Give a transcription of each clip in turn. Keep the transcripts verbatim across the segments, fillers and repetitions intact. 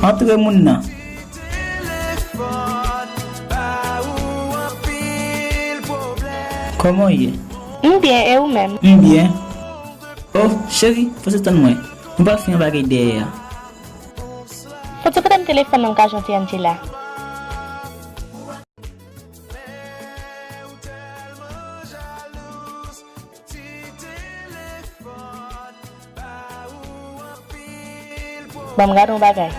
Antre moun nan. Kòman w ye? M byen, e ou menm? M byen. Oh, cheri, fò se tann mwen. Nou pral fè yon bagay dèyè a. Fò se prete m telefòn nan, m ka jwenn ti Angela. Ban m gade yon bagay.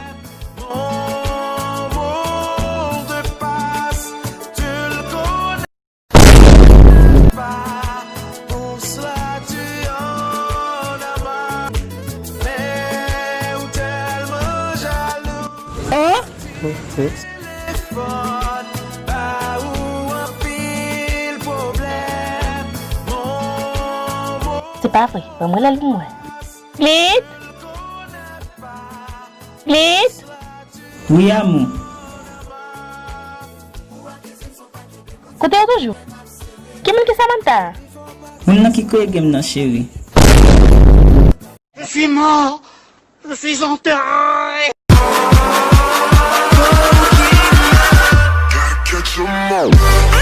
An? Se pa vre. Ban m rele l pou m wè. Lit? Lit? Wi, amou. Kote yo toujou? Ki moun ki Samantha a? Moun nan ki kreye game nan, cheri. Je suis mort. Je suis enterré. Catch 'em all.